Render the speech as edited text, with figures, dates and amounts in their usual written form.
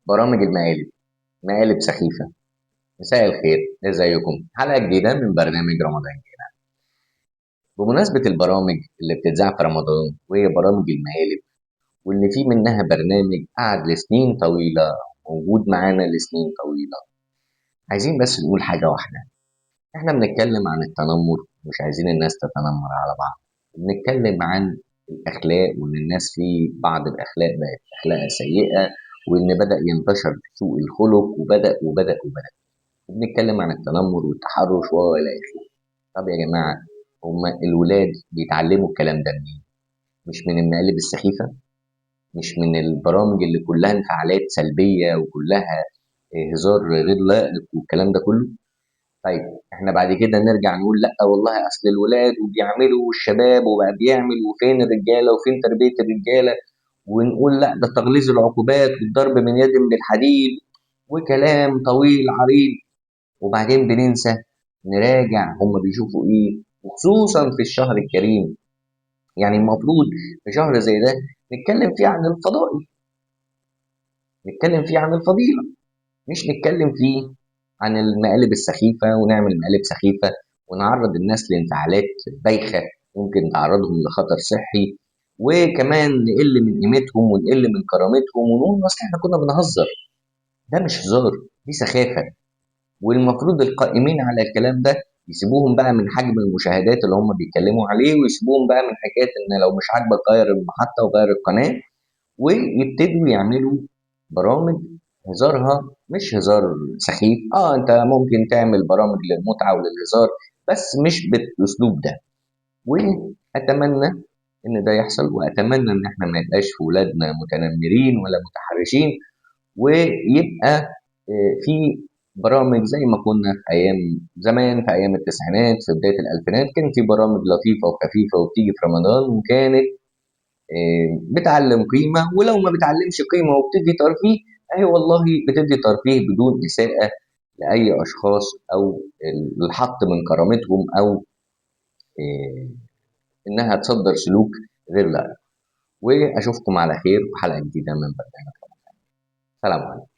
برامج المقالب، مقالب سخيفة. مساء الخير، ازيكم؟ حلقة جديدة من برنامج رمضان جانا. بمناسبة البرامج اللي بتتذاع في رمضان وهي برامج المقالب، واللي في منها برنامج قعد لسنين طويلة موجود معانا لسنين طويلة، عايزين بس نقول حاجة واحدة. احنا بنتكلم عن التنمر، مش عايزين الناس تتنمر على بعض. بنتكلم عن الأخلاق، وإن الناس في بعض الأخلاق بقت أخلاقها سيئة، وإن بدأ ينتشر سوء الخلق، وبدأ وبدأ وبدأ. وبنتكلم عن التنمر والتحرش وإلى آخره. طب يا جماعة، هما الولاد بيتعلموا الكلام ده منين؟ مش من المقالب السخيفة؟ مش من البرامج اللي كلها انفعالات سلبية وكلها هزار غير لائق والكلام ده كله؟ طيب احنا بعد كده نرجع نقول لا والله اصل الولاد وبيعملوا والشباب وبقى بيعمل، وفين الرجاله وفين تربيه الرجاله، ونقول لا ده تغليظ العقوبات والضرب من يد من الحديد وكلام طويل عريض. وبعدين بننسى نراجع هم بيشوفوا ايه، وخصوصا في الشهر الكريم. المفروض في شهر زي ده نتكلم فيه عن الفضائل، نتكلم فيه عن الفضيلة، مش نتكلم فيه عن المقالب السخيفة ونعمل مقالب سخيفة ونعرض الناس لانفعالات بايخة ممكن تعرضهم لخطر صحي، وكمان نقل من قيمتهم ونقل من كرامتهم ونقول اصل احنا كنا بنهزر. ده مش هزار، دي سخافة. والمفروض القائمين على الكلام ده يسيبوهم بقى من حجم المشاهدات اللي هم بيتكلموا عليه، ويسيبوهم بقى من حكاية ان لو مش عاجبك غير المحطة وغير القناة، ويبتدوا يعملوا برامج هزارها مش هزار سخيف. انت ممكن تعمل برامج للمتعة وللهزار، بس مش بالاسلوب ده. واتمنى ان ده يحصل، واتمنى ان احنا ما يبقاش في ولادنا متنمرين ولا متحرشين، ويبقى في برامج زي ما كنا في ايام زمان، في ايام التسعينات، في بداية الالفينات، كان في برامج لطيفة وخفيفة وبتيجي في رمضان، وكانت بتعلم قيمة، ولو ما بتعلمش قيمة وبتدي ترفيه، اهي والله بتدي ترفيه بدون إساءة لأي أشخاص أو الحط من كرامتهم، أو إنها تصدر سلوك غير لائق. وأشوفكم على خير في حلقة جديدة من برنامج رمضان. سلام عليكم.